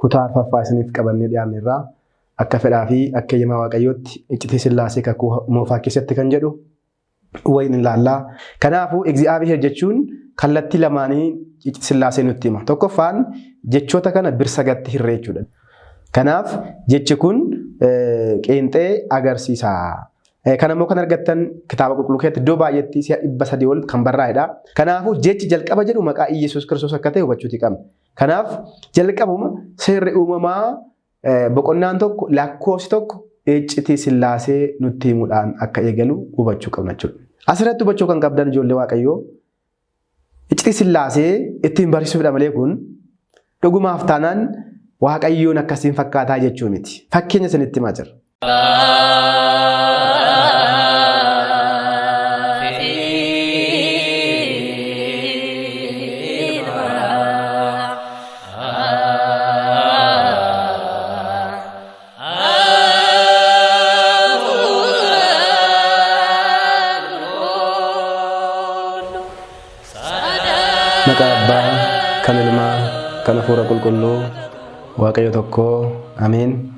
Kutaa arfaffaa isiniif qabannee dhiyaanne irraa akka fedhaa fi akka eeyyama Waaqayyootti iccitii Sillaasee kakuu moofaa keessatti kan jedhu waliin ilaallaa. Kanaafuu Egzi'aabiheer jechuun kallattii lamaanii iccitii Sillaasee nutti hima. Tokkoffaan jechoota kana birsagatti hirree jechuudha. Kanaaf jechi kun qeenxee agarsiisa. Kana immoo kan argattan kitaaba qulqulluu keessatti iddoo baay'eetti si'a 300 ol kan barraa'edha. Kanaafuu jechi jalqaba jedhu maqaa Iyyasuus Kiristoos akka ta'e hubachuuti qabna. Kanaaf jalqabuma seerri uumamaa boqonnaan tokko lakkoofsi tokko iccitii Sillaasee nutti himuudhaan akka eegalu hubachuu qabna jechuudha. Asirratti hubachuu kan qabdan ijoollee Waaqayyoo iccitii Sillaasee ittiin barsiisuufidha malee kun dhugumaaf taanaan Waaqayyoon akkasiin fakkaataa jechuu miti. Fakkeenya isinitti himaa jira. Maqaa Abbaa, kan Ilmaa, kan Hafuura Qulqulluu, Waaqayyo tokkoo, Ameen.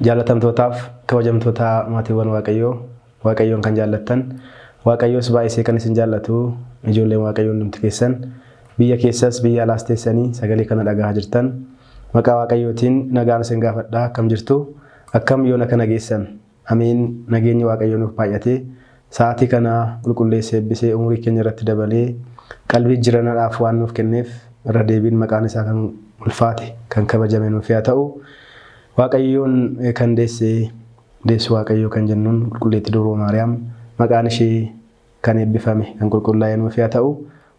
Jaallatamtootaaf kabajamtoota maatiiwwan Waaqayyoo, Waaqayyoon kan jaallattan, Waaqayyoos baay'isee kan isin jaallatu, ijoolleen Waaqayyoo hundumti keessan, biyya keessas biyya alaas teessanii sagalee kana dhagahaa jirtan, maqaa Waaqayyootiin nagaan isin gaafadha. Akkam jirtu? Akkam yoona kana geessan? Ameen. Nageenyi Waaqayyoo nuuf baay'atee sa'aatii kana qulqulleessee eebbisee umurii keenya irratti dabalee qalbii jijjiirrannaadhaaf waan nuuf kenneef irra deebiin maqaan isaa kan ulfaate kan kabajame nuuf yaa ta'u. Waaqayyoon kan deesse deessu Waaqayyoo kan jennuun qulqulleettii Dubroo Maariyaam maqaan ishee kan eebbifame kan qulqullaa'e nuuf yaa ta'u.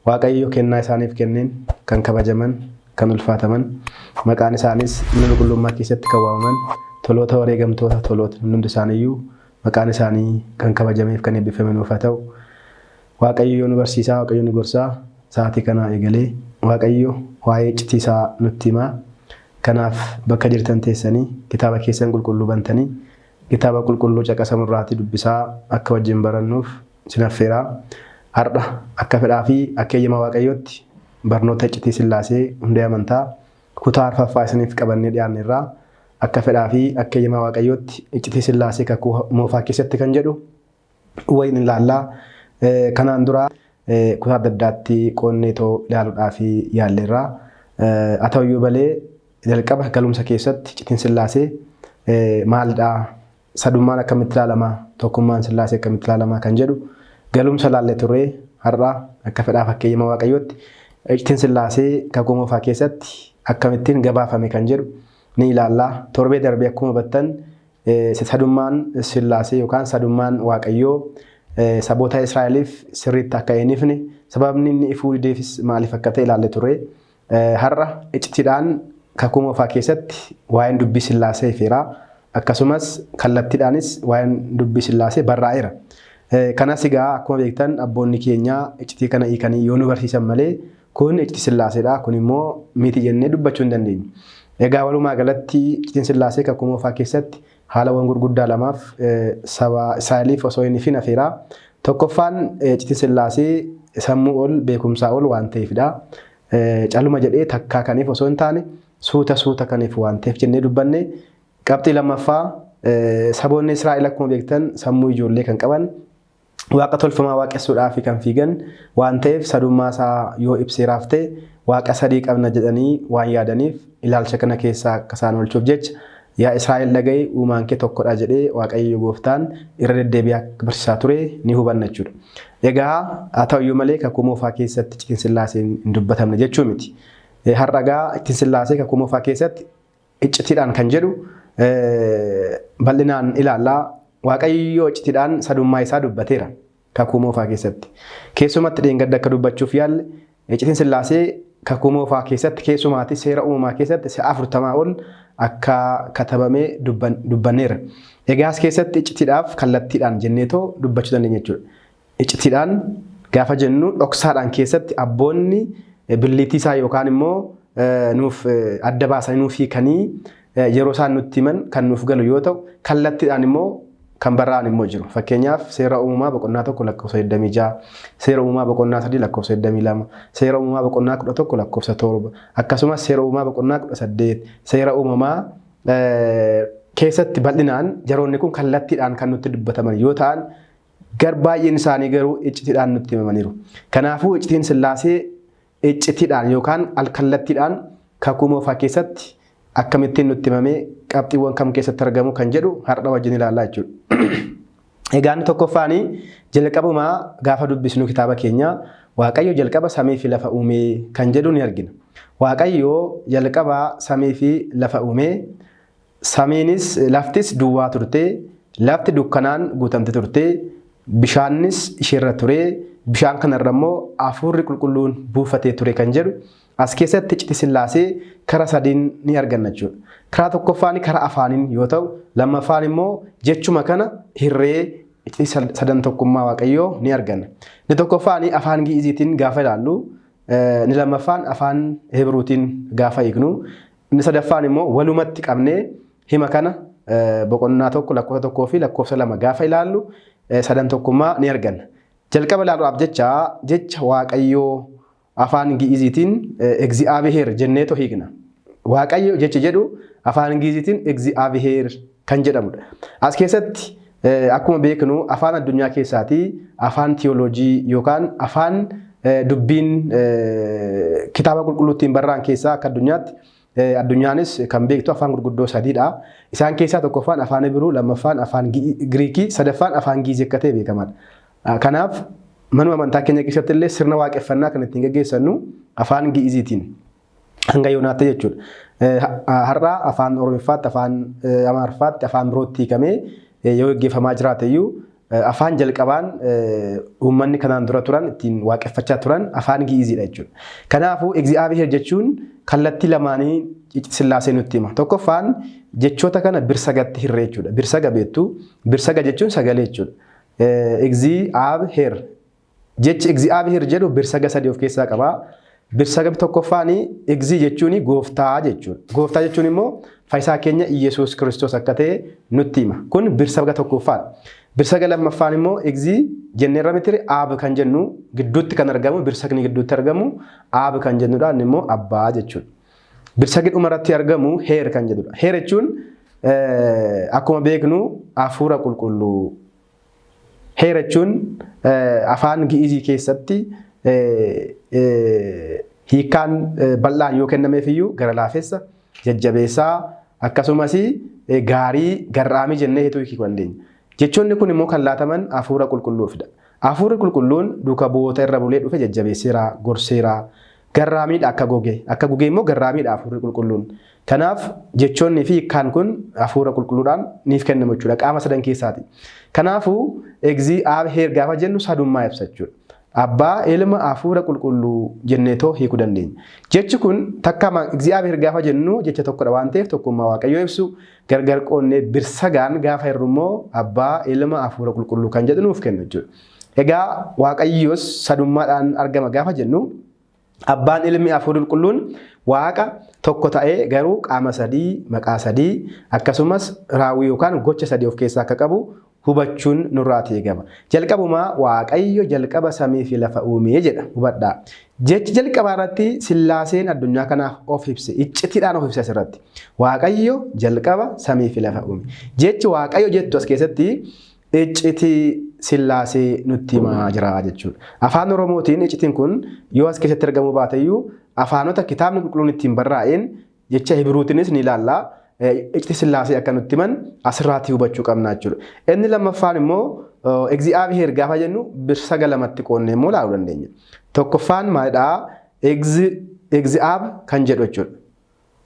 Waaqayyo kennaa isaaniif kenneen kan kabajaman, kan ulfaataman, maqaan isaaniis mana qulqullummaa keessatti kan waamaman toloota wareegamtoota toloota hundumti isaaniiyyuu maqaan isaanii kan kabajameef kan eebbifame nuuf haa ta'u. Waaqayyo yoo nu barsiisaa, Waaqayyo nu gorsaa sa'aatii kanaa eegalee Waaqayyo waa'ee iccitii isaa nutti himaa. Kanaaf bakka jirtan teessanii kitaaba keessan qulqulluu bantanii kitaaba qulqulluu caqasamu irraatii dubbisaa akka wajjin barannuuf isin affeera. Har'a akka fedhaa fi akka eeyyama Waaqayyootti barnoota iccitii Sillaasee hundee amantaa kutaa arfaffaa isiniif qabannee dhiyaanne irraa akka fedhaa fi akka eeyyama Waaqayyootti iccitii Sillaasee kakuu moofaa keessatti kan jedhu waliin ilaallaa. Kanaan dura kutaa adda addaatti qoonnee too ilaaluudhaaf yaalleerra. Haa ta'uyyuu malee jalqaba galumsa keessatti iccitiin Sillaasee maalidha? Sadummaan akkamitti ilaalama? Tokkummaan Sillaasee akkamitti ilaalama? Kan jedhu galumsa ilaallee turre. Har'a akka fedhaa fakkeeyyama Waaqayyootti iccitiin Sillaasee kakuu moofaa keessatti akkamittiin gabaafame kan jedhu ni ilaalla. Torbee darbee akkuma hubattan sadummaan Sillaasee yookaan sadummaan Waaqayyoo saboota Israa'eliif sirriitti akka hin ifne sababni inni ifuu dideefis maaliif akka ta'e ilaalle turre. Har'a iccitiidhaan kakuu moofaa keessatti waa'een dubbii Sillaasee ifeera. Akkasumas kallattiidhaanis waa'een dubbii Sillaasee barraa'eera. Kanas egaa akkuma beektan abboonni keenya iccitii kana hiikanii yoo nu barsiisan malee kun iccitii Sillaaseedha kun immoo miti jennee dubbachuu hin dandeenyu. Egaa walumaa galatti iccitiin Sillaasee kakuu moofaa keessatti haalawwan gurguddaa lamaaf saba Israa'eliif osoo hin ifin hafeera. Tokkoffaan iccitiin Sillaasee sammuu ol beekumsaa ol waan ta'eefidha. Caluma jedhee takkaa kan ifu osoo hin taane suuta suuta kan ifu waan ta'eef jennee dubbanne. Qabxii lammaffaa saboonni Israa'el akkuma beektan sammuu ijoollee kan qaban waaqa tolfamaa waaqessuudhaaf kan fiigan waan ta'eef sadummaa isaa yoo ibseeraaf ta'e waaqa sadii qabna jedhanii waan yaadaniif ilaalcha kana keessaa akka isaan oolchuuf jecha yaa Israa'el dhaga'i uumaan kee tokkodha jedhee Waaqayyo gooftaan irra deddeebi'ee akka barsiisaa ture ni hubanna jechuudha. Egaa haa ta'uyyuu malee kakuu moofaa keessatti iccitiin Sillaaseen hin dubbatamne jechuu miti. Har'a egaa iccitiin Sillaasee kakuu moofaa keessatti iccitiidhaan kan jedhu bal'inaan ilaalla. Waaqayyo iccitiidhaan sadummaa isaa dubbateera kakuu moofaa keessatti. Keessumatti dheengadda akka dubbachuuf yaalle iccitiin Sillaasee kakuu moofaa keessatti keessumaatti seera uumamaa keessatti si'a 40 ol akka katabame dubbanneera. Egaa as keessatti iccitiidhaaf kallattiidhaan jenneetoo dubbachuu dandeenya jechuudha. Iccitiidhaan gaafa jennu dhoksaadhaan keessatti abboonni billiitii isaa yookaan immoo nuuf adda baasanii nuuf hiikanii yeroo isaan nutti himan kan nuuf galu yoo ta'u, kallattiidhaan immoo kan barraa'an immoo jiru. Fakkeenyaaf seera uumamaa boqonnaa 1 lakkoofsa 26, seera uumamaa boqonnaa 3 lakkoofsa 22, seera uumamaa boqonnaa 11 lakkoofsa 7, akkasumas seera uumamaa boqonnaa 18, seera uumamaa keessatti bal'inaan jaroonni kun kallattiidhaan kan nutti dubbataman yoo ta'an gar baay'een isaanii garuu iccitiidhaan nutti himamaniiru. Kanaafuu iccitiin Sillaasee iccitiidhaan yookaan alkallattiidhaan kakuu moofaa keessatti akkamittiin nutti himamee qabxiiwwan kam keessatti argamu kan jedhu har'a wajjin ilaallaa jechuudha. Egaa inni tokkoffaanii jalqabumaa gaafa dubbisnu kitaaba keenya Waaqayyo jalqaba samii fi lafa uumee kan jedhu ni argina. Waaqayyo jalqaba samii fi lafa uumee samiinis laftis duwwaa turte, lafti dukkanaan guutamte turte, bishaannis isheerra ture, bishaan kanarra immoo hafuurri qulqulluun buufatee ture kan jedhu as keessatti icciti Sillaasee kara sadiin ni arganna jechuudha. Karaa tokkoffaan karaa afaaniin yoo ta'u, lammaffaan immoo jechuma kana hirree icciti sadan tokkummaa Waaqayyoo ni arganna. Inni tokkoffaan afaan Gi'iziitiin gaafa ilaallu, inni lammaffaan afaan Hebruutiin gaafa hiiknu, inni sadaffaan immoo walumatti qabnee hima kana boqonnaa 1 lakkoofsa 1 fi lakkoofsa 2 gaafa ilaallu sadan tokkummaa ni arganna. Jalqaba ilaaluudhaaf jecha jecha Waaqayyoo afaan Gi'iziitiin Egzi'aabiheer jenneetu hiikna. Waaqayyo jechi jedhu afaan Gi'iziitiin Egzi'aabiheer kan jedhamudha. As keessatti akkuma beeknu afaan addunyaa keessaatii afaan tiyooloojii yookaan afaan dubbiin kitaaba qulqulluu ittiin barraa'an keessaa akka addunyaatti addunyaanis kan beektu afaan gurguddoo sadiidha. Isaan keessaa tokkoffaan afaan Ibiruu, lammaffaan afaan Giriikii, sadaffaan afaan Giizii akka ta'e beekamaadha. Kanaaf manuma amantaa keenya keessatti illee sirna waaqeffannaa kan ittiin geggeessannu afaan Gi'iziitiin hanga yoonaatti jechuudha. Har'a afaan Oromiffaatti, afaan Amaariffaatti, afaan birootti hiikamee yoo geggeeffamaa jiraate iyyuu afaan jalqabaan uummanni kanaan dura turan ittiin waaqeffachaa turan afaan Gi'iziidha jechuudha. Kanaafuu Egzi'aabiheer jechuun kallattii lamaanii Sillaasee nutti hima. Tokkoffaan jechoota kana birsagatti hirree jechuudha. Birsaga beektu, birsaga jechuun sagalee jechuudha. Egzi'aabiheer. Jechi Egzi'aabiheer jedhu birsaga sadii of keessaa qaba. Birsaga tokkoffaan Egzii jechuun gooftaa jechuudha. Gooftaa jechuun immoo fayyisaa keenya Iyyasuus Kiristoos akka ta'e nutti hima. Kun birsaga tokkoffaadha. Birsaga lammaffaan immoo Egzii jenneerra mitire Aab kan jennu gidduutti kan argamu birsagni gidduutti argamu Aab kan jennudha inni immoo Abbaa jechuudha. Birsagni dhumarratti argamu Heer kan jedhudha. Heer jechuun akkuma beeknu hafuura qulqulluu. Heer jechuun afaan Gi'izii keessatti hiikkaan bal'aan yoo kennameef iyyuu gara laafessa, jajjabeessaa akkasumas gaarii, garraamii jennee hiikuu dandeenya. Jechoonni kun immoo kan laataman hafuura qulqulluufidha. Hafuurri qulqulluun duuka bu'oota irra bulee dhufe jajjabeesseera, gorseera. Garraamiidha akka goge. Akka gugee immoo garraamiidha hafuurri qulqulluun. Kanaaf jechoonni fi hiikkaan kun hafuura qulqulluudhaan niif kennamu jechuudha qaama sadan keessaati. Kanaafuu Egzi'aabiheer gaafa jennu sadummaa ibsa jechuudha. Abbaa, Ilma, Hafuura Qulqulluu jenneetoo hiikuu dandeenya. Jechi kun takka Egzi'aabiheer gaafa jennu jecha tokkodha waan ta'eef tokkummaa Waaqayyoo ibsu. Gargar qoonnee birsagaan gaafa hirru immoo Abbaa, Ilma, Hafuura Qulqulluu kan jedhu nuuf kennu jechuudha. Egaa Waaqayyos sadummaadhaan argama gaafa jennu Abbaan, Ilmi, Hafuurri Qulqulluun Waaqa tokko ta'ee garuu qaama sadii, maqaa sadii akkasumas raawwii yookaan gocha sadii of keessaa akka qabu hubachuun nurraati eegama. Jalqabumaa Waaqayyo jalqaba samii fi lafa uumee jedha. Hubadhaa. Jechi jalqabaa irratti Sillaaseen addunyaa kanaaf of ibse. Iccitiidhaan of ibse asirratti. Waaqayyo jalqaba samii fi lafa uume. Jechi Waaqayyo jettu as keessatti iccitii Sillaasee nutti himaa jira jechuudha. Afaan Oromootiin iccitiin kun yoo as keessatti argamuu baate iyyuu afaanota kitaabni qulqulluun ittiin barraa'een jecha Hibiruutiinis ni ilaalla. Iccitii Sillaasee akka nutti himan asirraatii hubachuu qabna jechuudha. Inni lammaffaan immoo Egzi'aabiheer gaafa jennu birsaga lamatti qoonnee immoo ilaaluu dandeenya. Tokkoffaan maalidhaa? Egzi'aab kan jedhu jechuudha.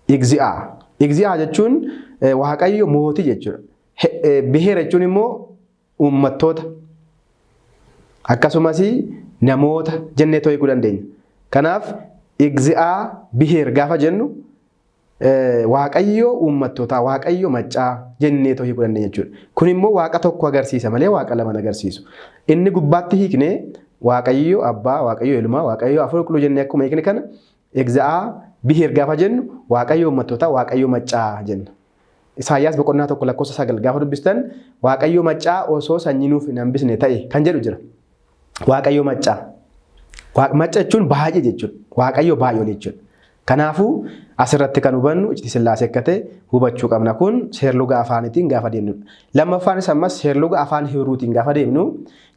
Egzi'aa. Egzi'aa jechuun Waaqayyo mootii jechuudha. Biheera jechuun immoo uummattoota akkasumas namoota jennee hiikuu dandeenya. Kanaaf Egzi'aa biheer gaafa jennu Waaqayyo uummattootaa, Waaqayyo maccaa jennee hiikuu dandeenya jechuudha. Kun immoo Waaqa tokko agarsiisa malee Waaqa lama agarsiisu. Inni gubbaatti hiikne Waaqayyo Abbaa, Waaqayyo Ilmaa, Waaqayyo Hafuura Qulqulluu jennee akkuma hiikne kana Egzi'aa biheer gaafa jennu Waaqayyo uummattootaa, Waaqayyo maccaa jenna. Isaayyaas boqonnaa 1 lakkoofsa 9 gaafa dubbistan Waaqayyo maccaa osoo sanyii nuuf hin hambisne ta'e kan jedhu jira. Waaqayyo maccaa. Macca jechuun baay'ee jechuudha. Waaqayyo baay'ee jechuudha. Kanaafuu asirratti kan hubannu iccitii Sillaasee akka ta'e hubachuu qabna. Kun seerluga afaaniitiin gaafa deemnudha. Lammaffaanis ammas seerluga afaan Hibiruutiin gaafa deemnu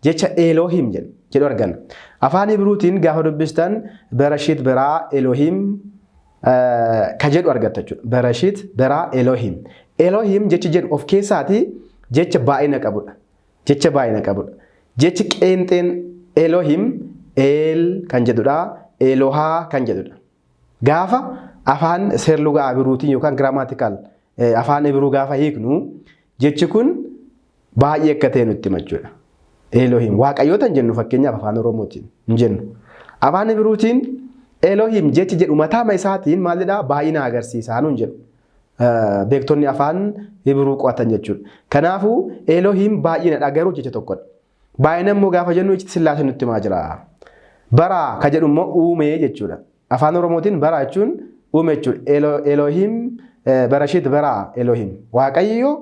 jecha Eeloohim jedhu arganna. Afaan Hibiruutiin gaafa dubbistan Bereshit biraa Eeloohim ka jedhu argatta jechuudha. Bereshit biraa Eeloohim. Eeloohim jechi jedhu of keessaatii jecha baay'ina qabudha. Jecha baay'ina qabudha. Jechi qeenxeen Eeloohim Eel kan jedhudha. Eelohaa kan jedhudha. Gaafa afaan seerluga Ibiruutiin yookaan grammatical afaan Ibiruu gaafa hiiknu jechi kun baay'ee akka ta'e nutti hima jechuudha. Eeloohim waaqayyoota hin jennu, fakkeenyaaf afaan Oromootiin hin jennu. Afaan Ibiruutiin Eeloohim jechi jedhu mataama isaatiin maalidhaa baay'ina agarsiisaa nuun jedhu. Beektonni afaan Ibiruu qo'atan jechuudha. Kanaafuu Eeloohim baay'inadha, garuu jecha tokkodha. Baay'ina immoo gaafa jennu iccitii Sillaasee nutti himaa jira. Bara ka jedhu immoo uumee jechuudha. Afaan Oromootiin bara jechuun uume jechuudha. Eeloohim Bereshit bara Eeloohim. Waaqayyo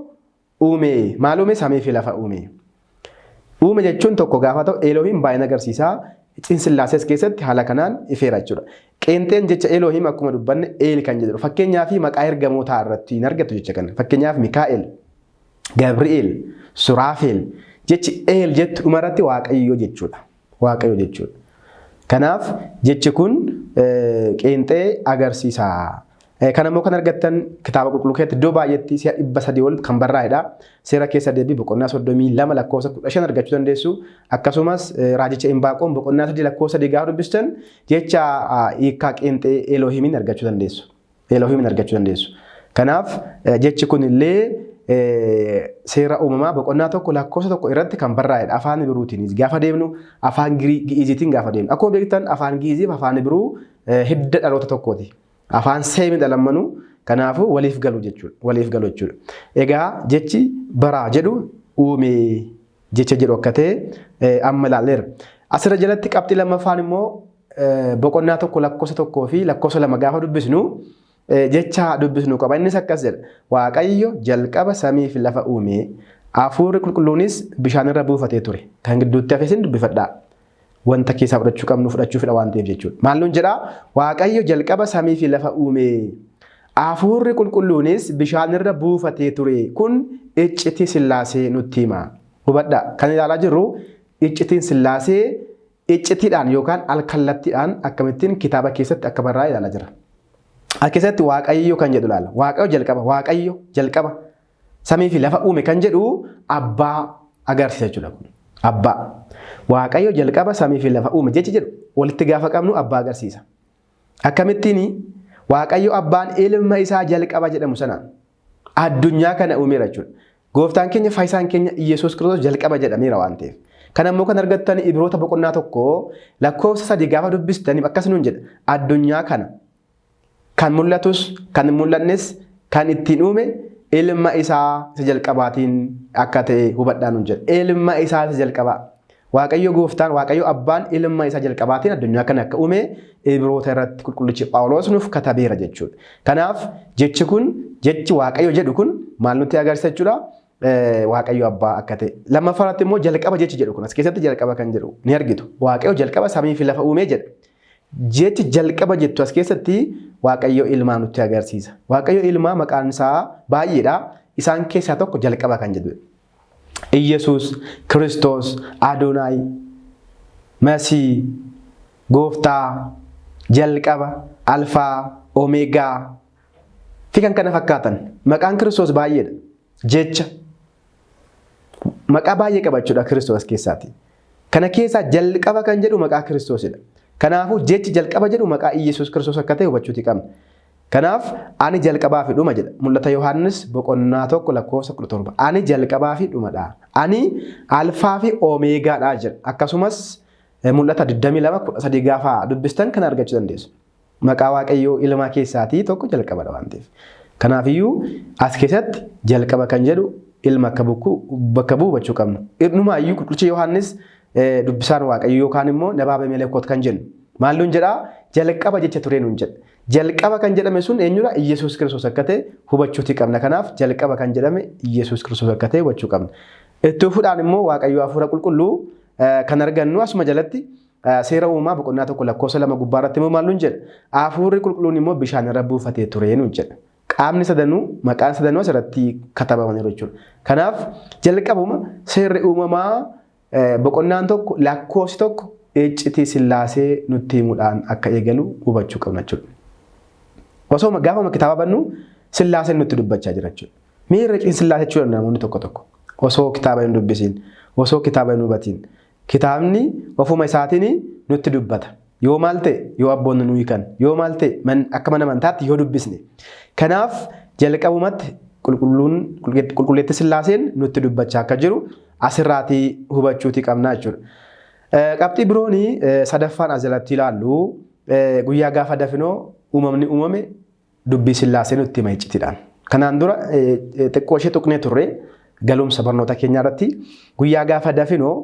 uume. Maal uume? Samii fi lafa uume. Uume jechuun tokko gaafa ta'u Eeloohim baay'ina agarsiisa. Iccitiin Sillaasees keessatti haala kanaan ifeera jechuudha. Qeenxeen jecha Eeloohim akkuma dubbanne Eel kan jedhudha. Fakkeenyaaf maqaa ergamootaa irratti hin argattu jecha kana. Fakkeenyaaf Mikaa'el, Gabri'eel, Suraafeel jechi Eel jettu dhumarratti Waaqayyo jechuudha. Waaqayyo jechuudha. Kanaaf jechi kun qeenxee agarsiisa. Kan ammoo kan argattan kitaaba qulqulluu keessatti iddoo baay'eetti si'a 300 ol kan barraa'edha. Seera keessa deebii boqonnaa 32 lakkoofsa 15 argachuu dandeessu. Akkasumas raajicha Imbaaqoon boqonnaa 3 lakkoofsa 3 gaafa dubbistan jecha hiikkaa qeenxee Eeloohimiin argachuu dandeessu. Eeloohimiin argachuu dandeessu. Kanaaf jechi kun illee seera uumamaa boqonnaa 1 lakkoofsa 1 irratti kan barraa'edha. Afaan Ibiruutiinis gaafa deemnu, afaan Gi'iziitiin gaafa deemnu. Akkuma beektan afaan Gi'iziif afaan Ibiruu hidda dhaloota tokkooti. Afaan seemidha lammanuu, kanaafuu waliif galu jechuudha. Waliif galu jechuudha. Egaa jechi baraa jedhu uume jecha jedhu akka ta'e amma ilaalleerra. Asirra jalatti qabxii lammaffaan immoo boqonnaa 1 lakkoofsa 1 fi lakkoofsa 2 gaafa dubbisnu jecha dubbisnu qaba. Innis akkas jedha. Waaqayyo jalqaba samii fi lafa uume. Hafuurri qulqulluunis bishaanirra buufatee ture. Kan gidduutti hafe isin dubbifadhaa. Wanta keessaa fudhachuu qabnu fudhachuufidha waan ta'eef jechuudha. Maal nuun jedhaa? Waaqayyo jalqaba samii fi lafa uume. Hafuurri qulqulluunis bishaanirra buufatee ture. Kun iccitii Sillaasee nutti hima. Hubadhaa. Kan ilaalaa jirru iccitiin Sillaasee iccitiidhaan yookaan alkallattiidhaan akkamittiin kitaaba keessatti akka barraa'e ilaalaa jira. As keessatti Waaqayyo kan jedhu ilaala. Waaqayyo jalqaba. Waaqayyo jalqaba samii fi lafa uume kan jedhu abbaa agarsiisa jechuudha kun. Abbaa. Waaqayyo jalqaba samii fi lafa uume jechi jedhu walitti gaafa qabnu abbaa agarsiisa. Akkamittiin Waaqayyo abbaan ilma isaa jalqaba jedhamu sana addunyaa kana uumeera jechuudha. Gooftaan keenya fayyisaan keenya Iyyasuus Kiristoos jalqaba jedhameera waan ta'eef. Kana immoo kan argattan Ibroota boqonnaa 1 lakkoofsa 3 gaafa dubbistaniif akkas nuun jedha. Addunyaa kana kan mul'atus kan hin mul'annes kan ittiin uume ilma isaa isa jalqabaatiin akka ta'e hubadhaa nuun jedha. Ilma isaa isa jalqabaa. Waaqayyo gooftaan, Waaqayyo abbaan ilma isaa jalqabaatiin addunyaa kana akka uume Ibroota irratti qulqullichi Phaawulos nuuf katabeera jechuudha. Kanaaf jechi kun, jechi Waaqayyo jedhu kun maal nutti agarsiisa jechuudha? Waaqayyo abbaa akka ta'e. Lammaffaa irratti immoo jalqaba jechi jedhu kun as keessatti jalqaba kan jedhu ni argitu. Waaqayyo jalqaba samii fi lafa uumee jedha. Jechi jalqaba jettu as keessatti Waaqayyo ilmaa nutti agarsiisa. Waaqayyo ilmaa maqaan isaa baay'eedha. Isaan keessaa tokko jalqaba kan jedhudha. Iyyasuus, Kiristoos, Adonaay, Masii, Gooftaa, jalqaba, Alfaa, Omeegaa fi kan kana fakkaatan. Maqaan Kiristoos baay'eedha. Jecha maqaa baay'ee qaba jechuudha Kiristoos as keessaati. Kana keessaa jalqaba kan jedhu maqaa Kiristoosidha. Kanaafuu jechi jalqaba jedhu maqaa Iyyasuus Kiristoos akka ta'e hubachuuti qabna. Kanaaf ani jalqabaa fi dhuma jedha. Mul'ata Yohaannis boqonnaa 1 lakkoofsa 17. Ani jalqabaa fi dhumadha. Ani alfaa fi oomeegaadha jedha. Akkasumas mul'ata 22 13 gaafa dubbistan kana argachuu dandeessu. Maqaa Waaqayyoo ilmaa keessaatii tokko jalqabadha waan ta'eef. Kanaafiyyuu as keessatti jalqaba kan jedhu ilma akka bakka bu'u hubachuu qabna. Dhumaayyuu qulqullichi Yohaannis dubbisaan Waaqayyoo yookaan immoo nabaaba Melekot kan jennu. Maal nuun jedhaa? Jalqaba jecha ture nuun jedha. Jalqaba kan jedhame sun eenyudha? Iyyasuus Kiristoos akka ta'e hubachuuti qabna. Kanaaf jalqaba kan jedhame Iyyasuus Kiristoos akka ta'e hubachuu qabna. Itti fufuudhaan immoo Waaqayyo Hafuura Qulqulluu kan argannu asuma jalatti seera uumamaa boqonnaa 1 lakkoofsa 2 gubbaa irratti immoo maal nuun jedha? Hafuurri Qulqulluun immoo bishaan irra buufatee ture nuun jedha. Qaamni sadanuu, maqaan sadanuu asirratti katabamaniiru jechuudha. Kanaaf jalqabuma seerri uumamaa boqonnaan 1 lakkoofsi 1 iccitii Sillaasee nutti himuudhaan akka eegalu hubachuu qabna jechuudha. Osoo gaafama kitaaba bannu Sillaaseen nutti dubbachaa jira jechuudha. Miirri iccitiin Sillaasee jechuudha namoonni tokko tokko. Osoo kitaaba hin dubbisiin, osoo kitaaba hin hubatiin. Kitaabni ofuma isaatiin nutti dubbata. Yoo maal ta'e, yoo abboonni nu hiikan, yoo maal ta'e, akka mana amantaatti yoo dubbisne. Kanaaf jalqabumatti qulqulleetti Sillaaseen nutti dubbachaa akka jiru asirraatii hubachuuti qabna jechuudha. Qabxii biroon sadaffaan as jalatti ilaallu guyyaa gaafa dafinoo uumamni uumame dubbii Sillaasee nutti hima iccitiidhaan. Kanaan dura xiqqoo ishee tuqnee turre galumsa barnoota keenyaa irratti guyyaa gaafa dafinoo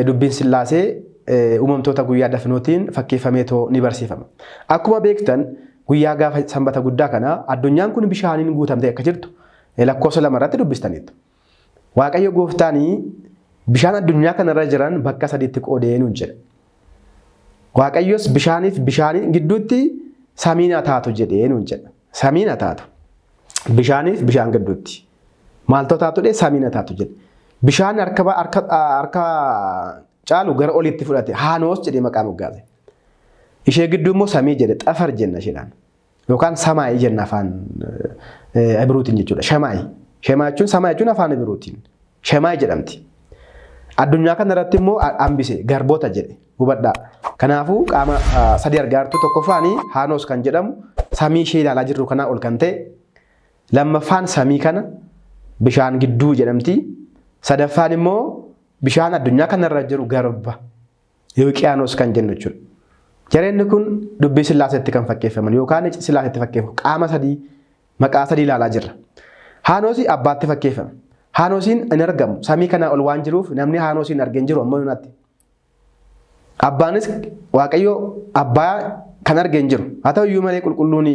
dubbiin Sillaasee uumamtoota guyyaa dafinootiin fakkeeffameetoo ni barsiifama. Akkuma beektan guyyaa gaafa sanbata guddaa kana addunyaan kun bishaaniin guutamtee akka jirtu lakkoofsa 2 irratti dubbistaniittu. Waaqayyo gooftaan bishaan addunyaa kanarra jiran bakka sadiitti qoodee nuun jedha. Waaqayyos bishaaniif bishaaniin gidduutti samiin haa taatu jedhee nuun jedha. Samiin haa taatu. Bishaaniif bishaan gidduutti. Maaltu taatu jedhee samiin haa taatu jedhe. Bishaan harka caalu gara olitti fudhate Haanoos jedhee maqaa moggaase. Ishee gidduu immoo samii jedhe xafar jenna isheedhaan. Yookaan samaayii jenna afaan Ibiruutiin jechuudha. Shamaayii. Shemaa jechuun samaayii jechuun afaan Ibiruutiin. Shemaayii jedhamti. Addunyaa kana irratti immoo hambise garboota jedhe hubadhaa. Kanaafuu qaama sadii argaa jirtu. Tokkoffaan Haanoos kan jedhamu samii ishee ilaalaa jirru kanaa ol kan ta'e. Lammaffaan samii kana bishaan gidduu jedhamti. Sadaffaan immoo bishaan addunyaa kanarra jiru garba. Yiwqiyaanos kan jennu jechuudha. Jareenni kun dubbii Sillaaseetti kan fakkeeffaman yookaan icci Sillaaseetti fakkeeffamu qaama sadii maqaa sadii ilaalaa jirra. Haanoosi abbaatti fakkeeffama. Haanoosiin hin argamu. Samii kanaa ol waan jiruuf namni Haanoosiin arge hin jiru ammoo yoonatti. Abbaanis Waaqayyo abbaa kan arge hin jiru. Haa ta'u iyyuu malee qulqulluun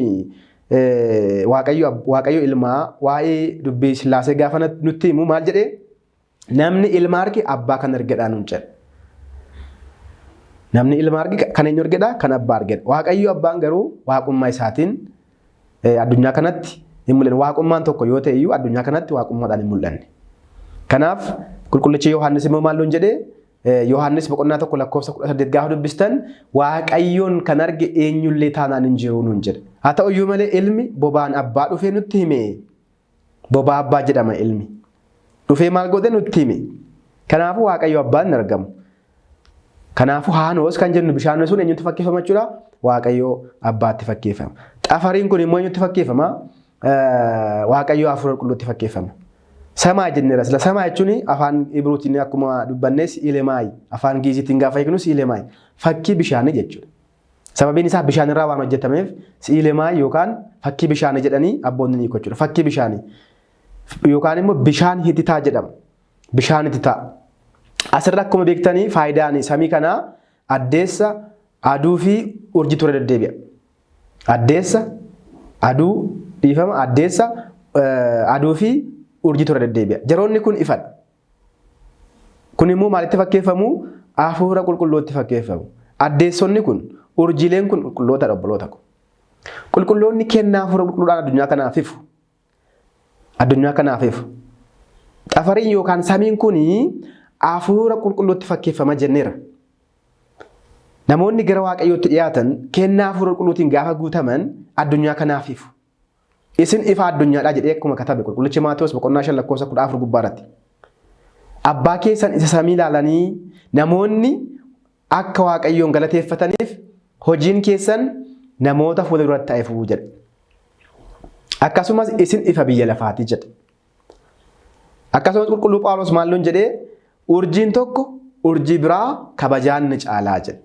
Waaqayyo ilmaa waa'ee dubbii Sillaasee gaafa nutti himu maal jedhee? Namni ilma arge abbaa kan argedha nuun jedha. Namni ilma arge kan eenyu argedha? Kan abbaa argedha. Waaqayyo abbaan garuu waaqummaa isaatiin addunyaa kanatti hin mul'anne. Waaqummaan tokko yoo ta'e iyyuu addunyaa kanatti waaqummaadhaan hin mul'anne. Kanaaf qulqullichi Yohaannis immoo maal nuun jedhee? Yohaannis boqonnaa 1 lakkoofsa 18 gaafa dubbistan Waaqayyoon kan arge eenyullee taanaan hin jiru nuun jedhe. Haa ta'u iyyuu malee ilmi bobaan abbaa dhufee nutti hime. Bobaa abbaa jedhama ilmi. Dhufee maal godhe nutti hime. Kanaafuu Waaqayyo abbaan hin argamu. Kanaafuu Haanoos kan jennu bishaan sun eenyutti fakkeeffama jechuudha? Waaqayyo abbaatti fakkeeffama. Xafariin kun immoo eenyutti fakkeeffama? Waaqayyo hafuura qulqulluutti fakkeeffama. Samaa jenneera sila. Samaa jechuun afaan Ibruutiin akkuma dubbanne si'ilemaayi. Afaan Giiziitiin gaafa hiiknu si'ilemaayi. Fakkii bishaanii jechuudha. Sababiin isaa bishaan irraa waan hojjetameef si'ilemaa yookaan fakkii bishaanii jedhanii abboonni ni hiiku jechuudha. Fakkii bishaanii yookaan immoo bishaan hititaa jedhama. Bishaan hititaa. Asirra akkuma beektanii faayidaan samii kanaa addeessa, aduu fi urjii ture deddeebi'a. Addeessa, aduu, dhiifama, addeessa, aduu fi urjii ture deddeebi'a. Jaroonni kun ifadha. Kun immoo maalitti fakkeeffamu? Hafuura qulqulluutti fakkeeffamu. Addeessonni kun, urjiileen kun qulqullootadha obboloota ko. Qulqulloonni kennaa hafuura qulqulluudhaan addunyaa kanaaf ifu. Addunyaa kanaaf ifu. Xafariin yookaan samiin kun hafuura qulqulluutti fakkeeffama jenneera. Namoonni gara Waaqayyootti dhiyaatan kennaa hafuura qulqulluutiin gaafa guutaman addunyaa kanaaf ifu. Isin ifa addunyaadhaa jedhee akkuma katabe qulqullichi Maatewos boqonnaa 5 lakkoofsa 14 gubbaa irratti. Abbaa keessan isa samii ilaalanii namoonni akka Waaqayyoon galateeffataniif hojiin keessan namoota fuula duratti haa ifu jedhe. Akkasumas isin ifa biyya lafaati jedhe. Akkasumas qulqulluu Phaawulos maal nuun jedhee urjiin tokko urjii biraa kabajaan ni caalaa jedhe.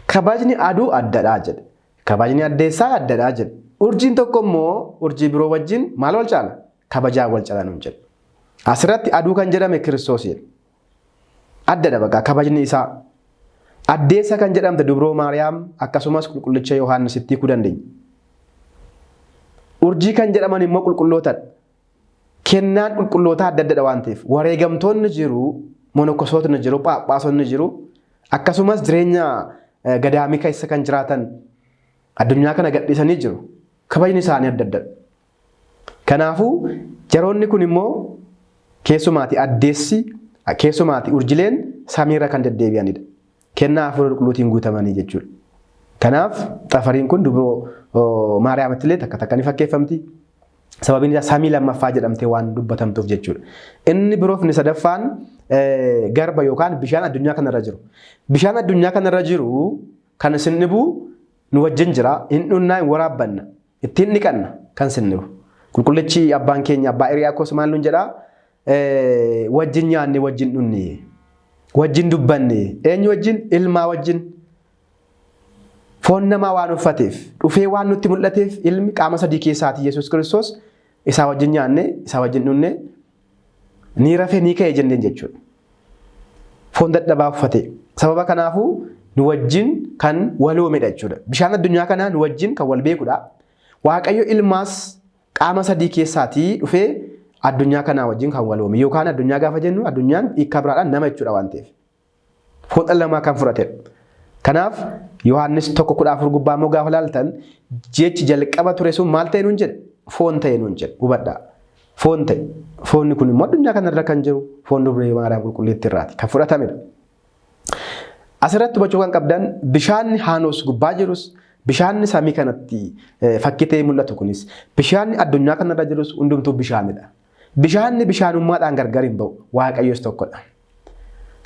Kabajni aduu addadha jedhe. Kabajni addeessaa addadha jedhe. Urjiin tokko immoo urjii biroo wajjin maal wal caala? Kabajaa wal caala nuun jedhe. Asirratti aduu kan jedhame Kiristoosiidha. Addadha bakka kabajni isaa. Addeessa kan jedhamte Dubroo Maariyaam akkasumas qulqullicha Yohaannisitti hiikuu dandeenya. Urjii kan jedhaman immoo qulqullootadha. Kennaan qulqullootaa adda addadha waan ta'eef wareegamtoonni jiru, monokosootni jiru, phaaphaasonni jiru, akkasumas jireenya gadaamii keessa kan jiraatan addunyaa kana gadhiisanii jiru. Kabajni isaanii adda addadha. Kanaafuu jaroonni kun immoo keessumaati addeessi, keessumaati urjileen samiirra kan deddeebi'anidha. Kennaa hafuura qulqulluutiin guutamanii jechuudha. Kanaaf xafariin kun dubroo Maariyaamitti illee takka takka ni fakkeeffamti. Sababiin isaa samii lammaffaa jedhamtee waan dubbatamtuuf jechuudha. Inni biroof inni sadaffaan garba yookaan bishaan addunyaa kanarra jiru. Bishaan addunyaa kanarra jiru kan isin dhibu nu wajjin jira. Hin dhunnaa, hin waraabbanna. Ittiin dhiqanna kan isin dhibu. Qulqullichi abbaan keenya abbaa Hiriyaaqoos maal nuun jedhaa? Wajjin nyaanne, wajjin dhunne, wajjin dubbanne, eenyu wajjin? Ilmaa wajjin. Foon namaa waan uffateef, dhufee waan nutti mul'ateef, ilmi qaama sadii keessaati Yesuus Kiristoos, isaa wajjin nyaanne, isaa wajjin dhunne, ni rafe, ni ka'e jenneen jechuudha. Foon dadhabaa uffate. Sababa kanaafuu nu wajjin kan waloomedha jechuudha. Bishaan addunyaa kanaa nu wajjin kan wal beekudha. Waaqayyo ilmaas qaama sadii keessaatii dhufee addunyaa kanaa wajjin kan waloome, yookaan addunyaa gaafa jennu addunyaan hiika biraadhaan nama jechuudha waan ta'eef. Foon dhala namaa kan fudhatedha. Kanaaf Yohaannis 1:14 gubbaa immoo gaafa laaltan, jechi jalqaba ture sun maal ta'e nuun jedhe? Foon ta'e nuun jedhe. Hubadhaa. Foon ta'e. Foonni kun immoo addunyaa kanarra kan jiru foon dubree Maariyaam qulqulleettii irraati kan fudhatamedha. Asirratti hubachuu kan qabdan, bishaanni Haanos gubbaa jirus, bishaanni samii kanatti fakkii ta'ee mul'atu kunis, bishaanni addunyaa kanarra jirus hundumtuu bishaanidha. Bishaanni bishaanummaadhaan gargar hin ba'u. Waaqayyos tokkodha.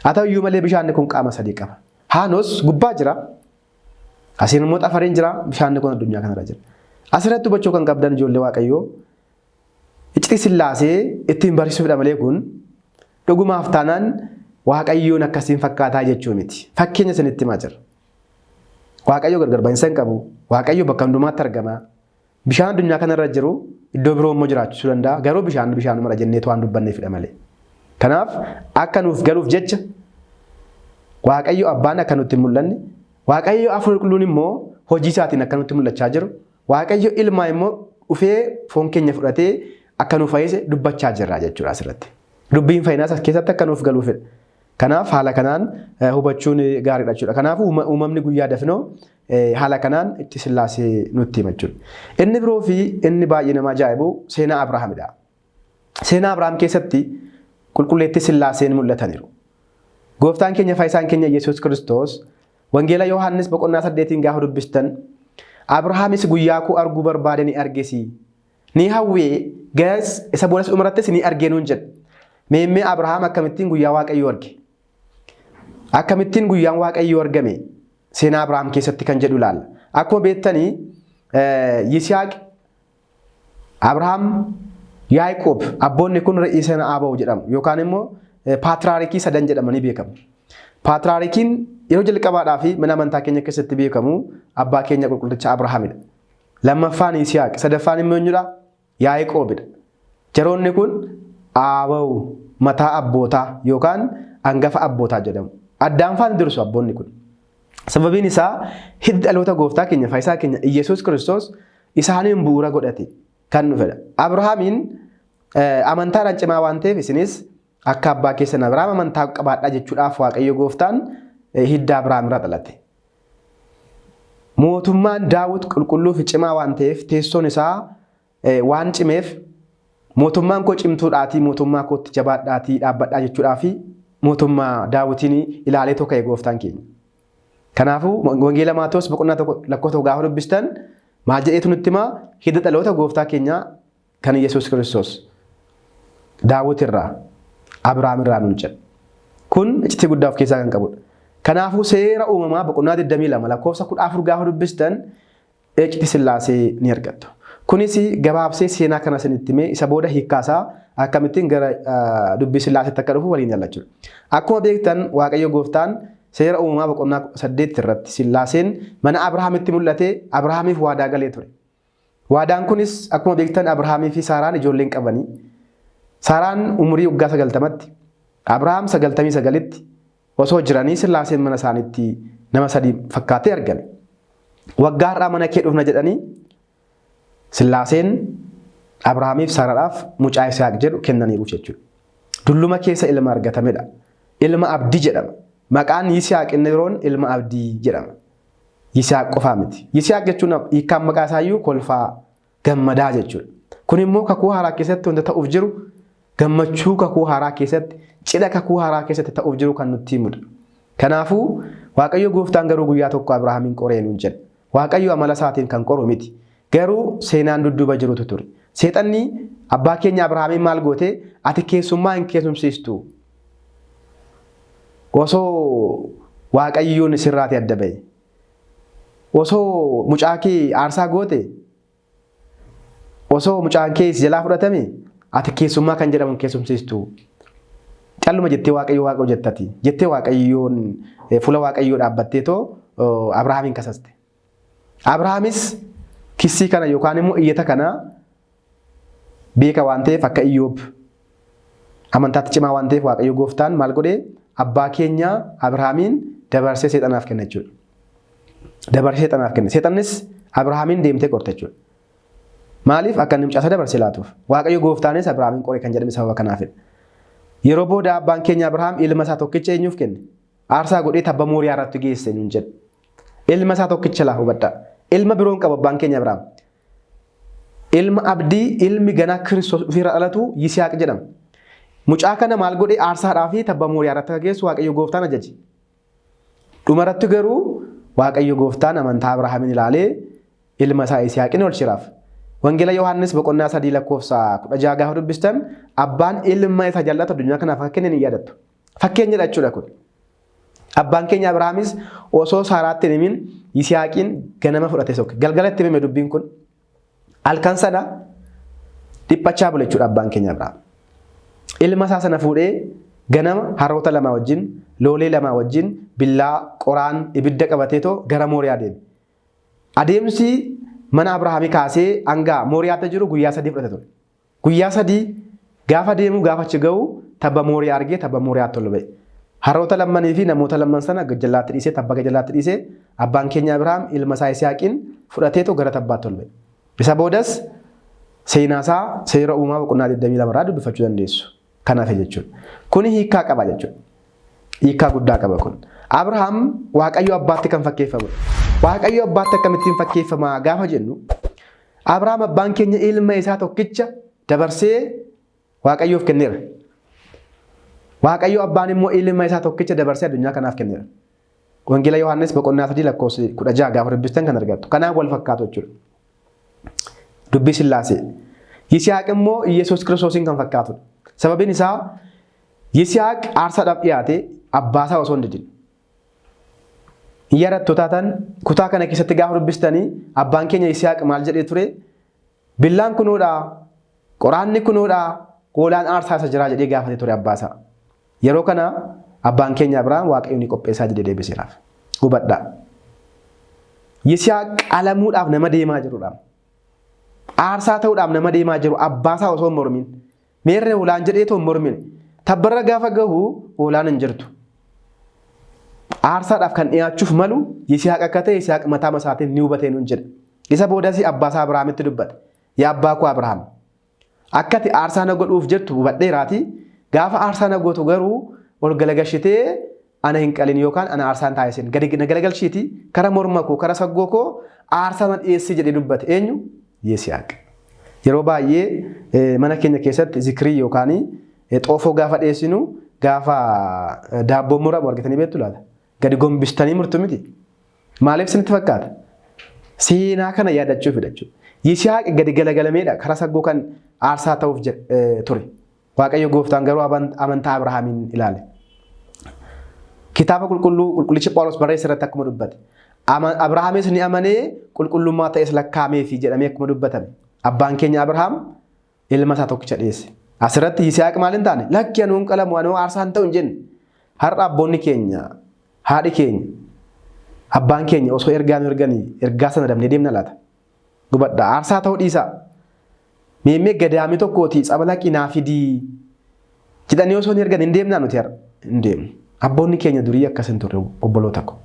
Haa ta'u iyyuu malee bishaanni kun qaama sadii qaba. Haanos gubbaa jira. Asiin immoo xafariin jira. Bishaanni kun addunyaa kanarra jira. Asirratti hubachuu kan qabdan, ijoollee Waaqayyoo, iccitii Sillaasee ittiin barsiisuufidha malee kun dhugumaaf taanaan Waaqayyoon akkasiin fakkaataa jechuu miti. Fakkeenya isinitti himaa jira. Waaqayyo gargar bahinsa hin qabu. Waaqayyo bakka hundumaatti argama. Bishaan addunyaa kanarra jiru iddoo biroo immoo jiraachisuu danda'a. Garuu bishaan bishaanumadha jenneetu waan dubbanneefidha malee. Kanaaf akka nuuf galuuf jecha Waaqayyo abbaan akka nutti hin mul'anne, Waaqayyo hafuura qulqulluun immoo hojii isaatiin akka nutti mul'achaa jiru, Waaqayyo ilmaa immoo dhufee foon keenya fudhatee akka nu fayyise dubbachaa jirra jechuudha asirratti. Dubbiin fayyinaas as keessatti akka nuuf galuufidha. Kanaaf haala kanaan hubachuun gaariidha jechuudha. Kanaafuu uumamni guyyaa dafinoo haala kanaan itti Sillaasee nutti hima jechuudha. Inni biroo fi inni baay'ee nama ajaa'ibu seenaa Abrahaamidha. Seenaa Abrahaam keessatti qulqulleettii Sillaaseen mul'ataniiru. Gooftaan keenya fayyisaan keenya Yesuus Kiristoos Wangeela Yohaannis boqonnaa 8 gaafa dubbistan, Abrahaamis guyyaa koo arguu barbaade ni argesi. Ni hawwee garas isa boodas dhumarrattis ni argee nuun jedha. Meemmee Abrahaam akkamittiin guyyaa Waaqayyoo arge? Akkamittiin guyyaan Waaqayyoo argame seenaa Abrahaam keessatti kan jedhu ilaalla. Akkuma beektanii Yisihaaq, Abrahaam, Yaaqoob abboonni kun re'ii sana Aabaw jedhamu yookaan immoo paatraarikii sadan jedhamanii beekamu. Paatraarikiin yeroo jalqabaadhaa fi mana amantaa keenya keessatti beekamu abbaa keenya qulqullicha Abrahaamidha. Lammaffaan Yisihaaq, sadaffaan immoo eenyudha? Yaaqoobidha. Jaroonni kun Aabaw, mataa abbootaa yookaan angafa abbootaa jedhamu. Addaan faana dursu abboonni kun. Sababiin isaa hiddi dhaloota gooftaa keenya fayyisaa keenya Iyyasuus Kiristoos isaaniin bu'uura godhate kan dhufedha. Abrahaamiin amantaadhaan cimaa waan ta'eef, isinis akka abbaa keessan Abrahaam amantaa qabaadhaa jechuudhaaf Waaqayyo gooftaan hidda Abrahaam irraa dhalate. Mootummaan Daawit qulqulluu fi cimaa waan ta'eef, teessoon isaa waan cimeef, mootummaan koo cimtuudhaatii mootummaa kootti jabaadhaatii dhaabbadhaa jechuudhaa fi mootummaa Daawitiin ilaalee tokko gooftaan keenya. Kanaafuu Wangeela Maatewos boqonnaa 1 lakkoofsa 1 gaafa dubbistan maal jedheetu nutti himaa? Hidda dhaloota gooftaa keenyaa kan Yesuus Kiristoos Daawit irraa, Abrahaam irraa nuun jedha. Kun iccitii guddaa of keessaa kan qabudha. Kanaafuu seera uumamaa boqonnaa 22 lakkoofsa 14 gaafa dubbistan iccitii Sillaasee ni argattu. Kunis gabaabsee seenaa kana isinitti himee isa booda hiikkaasaa akkamittiin gara dubbii Sillaaseetti akka dhufu waliin ilaalla jechuudha. Akkuma beektan Waaqayyo gooftaan seera uumamaa boqonnaa 18 irratti Sillaaseen mana Abrahaamitti mul'atee Abrahaamiif waadaa galee ture. Waadaan kunis akkuma beektan Abrahaamii fi Saaraan ijoolleen qabanii. Saaraan umurii waggaa 90tti, Abrahaam 99tti osoo jiranii Sillaaseen mana isaaniitti nama sadii fakkaatee argame. Waggaa har'aa mana kee dhufna jedhanii Sillaaseen Abrahaamiif Saaraadhaaf mucaa Yisihaaq jedhu kennaniiruuf jechuudha. Dulluma keessa ilma argatamedha. Ilma abdii jedhama. Maqaan Yisihaaq inni biroon ilma abdii jedhama. Yisihaaq qofaa miti. Yisihaaq jechuun hiikkaan maqaa isaayyuu kolfaa gammadaa jechuudha. Kun immoo kakuu haaraa keessatti wanta ta'uuf jiru gammachuu kakuu haaraa keessatti cidha kakuu haaraa keessatti ta'uuf jiru kan nutti himudha. Kanaafuu Waaqayyo gooftaan garuu guyyaa tokko Abrahaamiin qoree nuun jedha. Waaqayyo amala isaatiin kan qoru miti. Garuu seenaan dudduuba jirutu ture. Seexanni abbaa keenya Abrahaamiin maal goote ati keessummaa hin keessumsiistu. Osoo Waaqayyoon sirraati adda ba'e. Osoo mucaa kee aarsaa goote osoo mucaan kee si jalaa fudhatame ati keessummaa kan jedhamu hin keessumsiistu. Calluma jettee Waaqayyo Waaqa jettati. Jettee Waaqayyoon fuula Waaqayyoo dhaabbattee too Abrahaamiin kasaste. Abrahaamis kissii kana yookaan immoo iyyata kana beeka waan ta'eef akka Iyyoob amantaatti cimaa waan ta'eef Waaqayyo gooftaan maal godhee abbaa keenya Abrahaamiin dabarsee seexanaaf kenna jechuudha. Dabarsee seexanaaf kenne. Seexannis Abrahaamiin deemtee qorte jechuudha. Maaliif akka inni mucaa isaa dabarsee laatuuf? Waaqayyo gooftaanis Abrahaamiin qore kan jedhame sababa kanaafidha. Yeroo booda abbaan keenya Abrahaam ilma isaa tokkicha eenyuuf kenne? Aarsaa godhee tabba Mooriyaa irratti geesse nuun jedhe. Ilma isaa tokkicha laa hubadhaa. Ilma biroon qabu abbaan keenya Abrahaam. Ilma abdii ilmi ganaa Kiristoos ofiirra dhalatu Yisihaaq jedhama. Mucaa kana maal godhee aarsaadhaa fi tabba Mooriyaa irratti akka geessu Waaqayyo gooftaan ajaje. Dhumarratti garuu Waaqayyo gooftaan amantaa Abrahaamiin ilaalee ilma isaa Yisihaaqin oolchiraaf. Wangeela Yohaannis boqonnaa 3 lakkoofsa 16 gaafa dubbistan abbaan ilma isa jaallatu addunyaa kanaaf akka kenne ni yaadattu. Fakkeenyadha jechuudha kun. Abbaan keenya Abrahaamis osoo Saaraatti hin himin Yisihaaqiin ganama fudhatee sokke. Galgala itti himame dubbiin kun. Halkan sana dhiphachaa bule jechuudha abbaan keenya Abrahaam. Ilma isaa sana fuudhee ganama harroota lamaa wajjin, loolee lamaa wajjin, billaa, qoraan, ibidda qabateetoo gara Mooriyaa deeme. Adeemsi mana Abrahaamii kaasee hanga Mooriyaatti jiru guyyaa 3 fudhate ture. Guyyaa 3 gaafa deemu gaafa achi ga'u tabba Mooriyaa argee tabba Mooriyaatti ol ba'e. Harroota lammanii fi namoota lamman sana gajjallaatti dhiisee tabba gajallaatti dhiisee abbaan keenya Abrahaam ilma isaa Yisihaaqiin fudhateetu gara tabbaatti ol ba'e. Isa boodas seenaa isaa seera uumaa boqonnaa 22 irraa dubbifachuu dandeessu. Kan hafe jechuudha. Kuni hiikkaa qaba jechuudha. Hiikkaa guddaa qaba kun. Abrahaam Waaqayyo abbaatti kan fakkeeffamudha. Waaqayyo abbaatti akkamittiin fakkeeffama gaafa jennu Abrahaam abbaan keenya ilma isaa tokkicha dabarsee Waaqayyoof kenneera. Waaqayyo abbaan immoo ilma isaa tokkicha dabarsee addunyaa kanaaf kenneera. Wangeela Yohaannis boqonnaa 3 lakkoofsa 16 gaafa dubbistan kan argattu. Kanaaf wal fakkaatu jechuudha. Dubbii Sillaasee. Yisihaaq immoo Yesuus Kiristoosiin kan fakkaatudha. Sababiin isaa Yisihaaq aarsaadhaaf dhiyaate abbaasaa osoo hin didin. Hin yaadattu taatan kutaa kana keessatti gaafa dubbistanii abbaan keenya Yisihaaq maal jedhee ture? Billaan kunoodha, qoraanni kunoodha, hoolaan aarsaa isa jiraa jedhee gaafate ture abbaasaa. Yeroo kana abbaan keenya Abrahaam Waaqayyo ni qopheessaa jedhee deebiseeraaf. Hubadhaa. Yisihaaq qalamuudhaaf nama deemaa jirudha. Aarsaa ta'uudhaaf nama deemaa jiru abbaasaa osoo hin mormin. Meerre hoolaan jedheetoo hin mormine. Tabbarra gaafa gahu hoolaan hin jirtu. Aarsaadhaaf kan dhiyaachuuf malu Yisihaaq akka ta'e Yisihaaq mataa isaatiin ni hubatee nuun jedha. Isa boodas abbaasaa Abrahaamitti dubbate. Yaa abbaa koo Abrahaam, akka ati aarsaa na godhuuf jettu hubadheeraati, gaafa aarsaa na gootu garuu ol galagashitee ana hin qalin yookaan ana aarsaa hin taasisin. Gadi na galagalchiiti kara morma koo kara saggoo koo aarsaa na dhiyeessi jedhee dubbate. Eenyu? Yisihaaq. Yeroo baay'ee mana keenya keessatti zikrii yookaan xoofoo gaafa dhiyeessinu gaafa daabboon muramu argitanii beektu laata? Gadi gombistanii murtu miti. Maaliif isinitti fakkaata? Seenaa kana yaadachuufidha jechuudha. Yisihaaq gadi galagalameedha karaa saggoo kan aarsaa ta'uuf ture. Waaqayyo gooftaan garuu amantaa Abrahaamiin ilaale. Kitaaba qulqulluu qulqullichi Phaawulos barreesse irratti akkuma dubbate. Abrahaamis ni amanee qulqullummaa ta'es lakkaameefi jedhamee akkuma dubbatame. Abbaan keenya Abrahaam ilma isaa tokkicha dhiyeesse. Asirratti Yisihaaq maal hin taane? Lakki anuu hin qalamu anuu aarsaa hin ta'u hin jenne. Har'a abboonni keenya, haadhi keenya, abbaan keenya osoo ergaa nu erganii ergaa sana dabnee deemna laata? Gubadha. Aarsaa ta'uu dhiisaa. Meemmee gadaamii tokkooti tsabala qinaa fidii jedhanii osoo hin ergan hin deemnaa nuti har'a? Hin deemnu. Abboonni keenya durii akkas hin turre obboloota ko.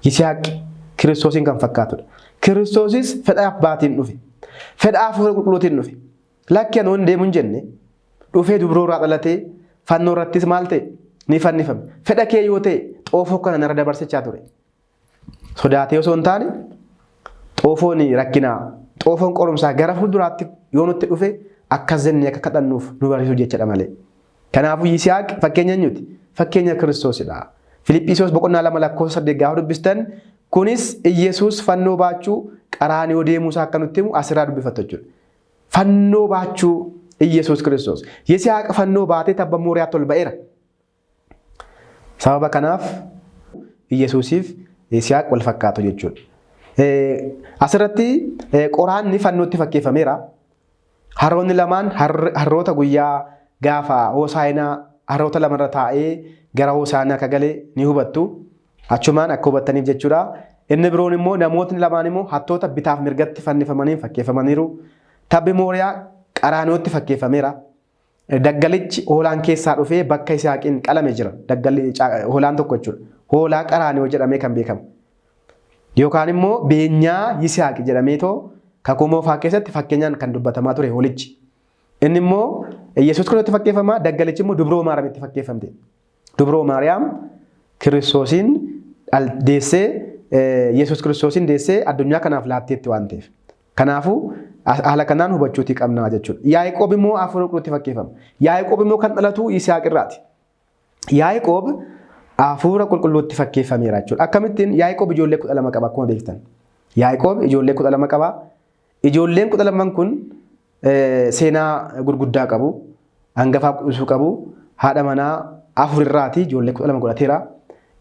Yisihaaq Kiristoosiin kan fakkaatudha. Kiristoosis fedha abbaatiin dhufe. Fedha hafuura qulqulluutiin dhufe. Lakki ani hin deemu hin jenne dhufee dubroo irraa dhalatee fannoo irrattis maal ta'e ni fannifame. Fedha kee yoo ta'e xoofoo kana narra dabarsichaa ture. Sodaatee osoo hin taane xoofoon rakkinaa xoofoon qorumsaa gara fuulduraatti yoo nutti dhufe akkas jennee akka kadhannuuf nu barsiisuu jechuudha malee. Kanaafuu Yisihaaq fakkeenya eenyuti? Fakkeenya Kiristoosidha. Filiphisiyoos boqonnaa 2 lakkoofsa 8 gaafa dubbistan kunis Iyyasuus fannoo baachuu qaraaniyoo deemuusaa akka nutti himu asirraa dubbifattu jechuudha. Fannoo baachuu Iyyasuus Kiristoos. Yisihaaq fannoo baatee tabba Mooriyaatti ol ba'eera. Sababa kanaaf Iyyasuusiif Yisihaaq wal fakkaatu jechuudha. Asirratti qoraanni fannootti fakkeeffameera. Harroonni lamaan harroota guyyaa gaafa Hoosaa'inaa harroota lamarra taa'ee gara Hoosaa'inaa akka gale ni hubattu. Achumaan akka hubattaniif jechuudha. Inni biroon immoo namootni lamaan immoo hattoota bitaaf mirgatti fannifamaniin fakkeeffamaniiru. Tabbi Mooriyaa qaraanootti fakkeeffameera. Daggalichi hoolaan keessaa dhufee bakka Yisihaaqiin qalame jira. Daggalli hoolaan tokko jechuudha. Hoolaa qaraanoo jedhamee kan beekamu. Yookaan immoo beenyaa Yisihaaq jedhameetoo kakuu moofaa keessatti fakkeenyaan kan dubbatamaa ture hoolichi. Inni immoo Yesuus Kiristoositti fakkeeffama, daggalichi immoo dubroo Maariyaamitti fakkeeffamte. Dubroo Maariyaam Kiristoosiin deessee Yesuus Kiristoosiin deessee addunyaa kanaaf laatteetti waan ta'eef. Kanaafuu haala kanaan hubachuutii qabna jechuudha. Yaaqoob immoo hafuura qulqulluutti fakkeeffama. Yaaqoob immoo kan dhalatu Yisihaaq irraati. Yaaqoob hafuura qulqulluutti fakkeeffameera jechuudha. Akkamittiin Yaaqoob ijoollee 12 qaba akkuma beektan. Yaaqoob ijoollee 12 qaba. Ijoolleen 12 kun seenaa gurguddaa qabu. Hangafaa quxisuu qabu. Haadha manaa afur irraati ijoollee 12 godhateera.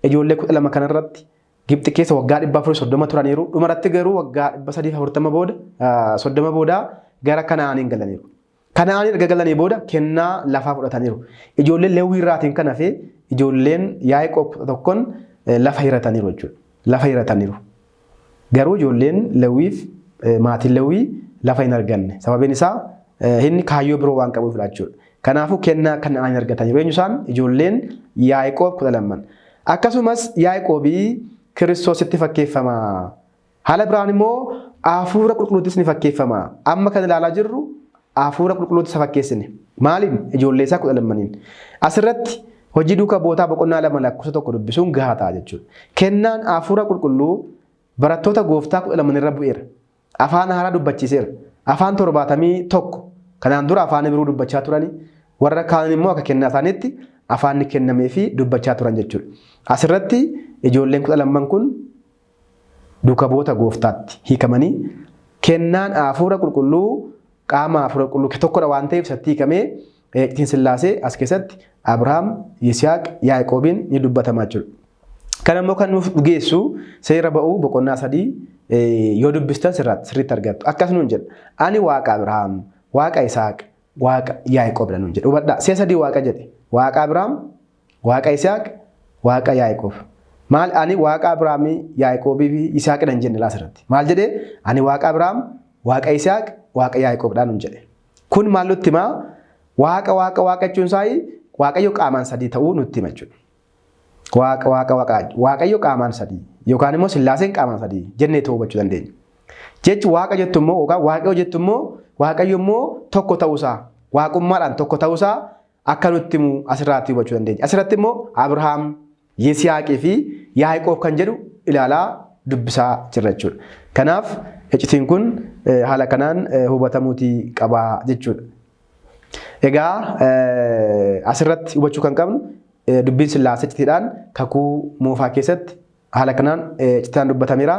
Ijoollee 12 kanarratti Gibxi keessa waggaa 430 turaniiru. Dhumarratti garuu waggaa 340 booda 30 booda gara Kana'aaniin galaniiru. Kana'aaniin erga galanii booda kennaa lafaa fudhataniiru. Ijoolleen Lewwii irraatiin kan hafe ijoolleen Yaaqoob 11 lafa hirataniiru jechuudha. Lafa hirataniiru. Garuu ijoolleen Lewwiif maatiin Lewwii lafa hin arganne. Sababiin isaa inni kaayyoo biroo waan qabuuf jechuudha. Kanaafuu kennaa Kana'aan argataniiru. Eenyu isaan? Ijoolleen Yaaqoob 12. Akkasumas Yaaqoobii Kiristoositti fakkeeffama. Haala biraan immoo hafuura qulqulluuttis ni fakkeeffama. Amma kan ilaalaa jirru hafuura qulqulluutti isa fakkeessine. Maaliin? Ijoollee isaa 12. Asirratti hojii duuka bootaa boqonnaa 2 lakkoofsa 1 dubbisuun gahaa ta'a jechuudha. Kennaan hafuura qulqulluu barattoota gooftaa 12 irra bu'eera. Afaan haaraa dubbachiiseera. Afaan 71 kanaan dura afaan biroo dubbachaa turani. Warra kaan immoo akka kennaa isaaniitti afaanni kennamee fi dubbachaa turan jechuudha. Asirratti ijoolleen 12 kun duuka bu'oota gooftaatti hiikamanii kennaan hafuura qulqulluu qaama hafuura qulqulluu tokkodha waan ta'eef isatti hiikamee ittiin Sillaasee as keessatti Abrahaam, Yisihaaq, Yaaqoobiin ni dubbatama jechuudha. Kan immoo kan nuuf geessu seera ba'uu boqonnaa 3 yoo dubbistan sirriitti argattu. Akkas nuun jedha. Ani Waaqa Abrahaam, Waaqa Yisaaq, Waaqa Yaaqoob nuun jedha. Hubadhaa. Si'a 3 Waaqa jedhe. Waaqa Abrahaam, Waaqa Yisaaq, Waaqa Yaaqoob. Maal ani Waaqa Abrahaamii, Yaaqoobii fi Yisaaq dha hin jenne asirratti. Maal jedhee? Ani Waaqa Abrahaam, Waaqa Yisaaq, Waaqa Yaaqoob dha nuun jedhe. Kun maal nutti himaa? Waaqa Waaqa Waaqa jechuun isaa Waaqayyo qaamaan 3 ta'uu nutti hima jechuudha. Waaqa Waaqa Waaqa Waaqayyo qaamaan 3 yookaan immoo Sillaaseen qaamaan 3 jennee ta'uu hubachuu dandeenya. Jechi Waaqa jettu immoo yookaan Waaqayyo jettu immoo Waaqayyo immoo tokko ta'uusaa waaqummaadhaan tokko ta'uusaa akka nutti himu asirraatti hubachuu dandeenya. Asirratti immoo Abrahaam, Yisihaaqii fi Yaaqoob kan jedhu ilaalaa dubbisaa jirra jechuudha. Kanaaf iccitiin kun haala kanaan hubatamuutii qaba jechuudha. Egaa asirratti hubachuu kan qabnu dubbiin Sillaasee iccitiidhaan kakuu moofaa keessatti haala kanaan iccitaan dubbatameera.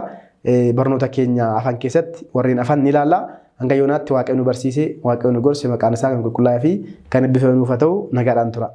Barnoota keenya afaan keessatti warreen afaan ni ilaalla. Hanga yoonaatti Waaqayyo nu barsiise, Waaqayyo nu gorse, maqaan isaa kan qulqullaa'ee fi kan eebbifame nuuf haa ta'u. Nagaadhaan tura.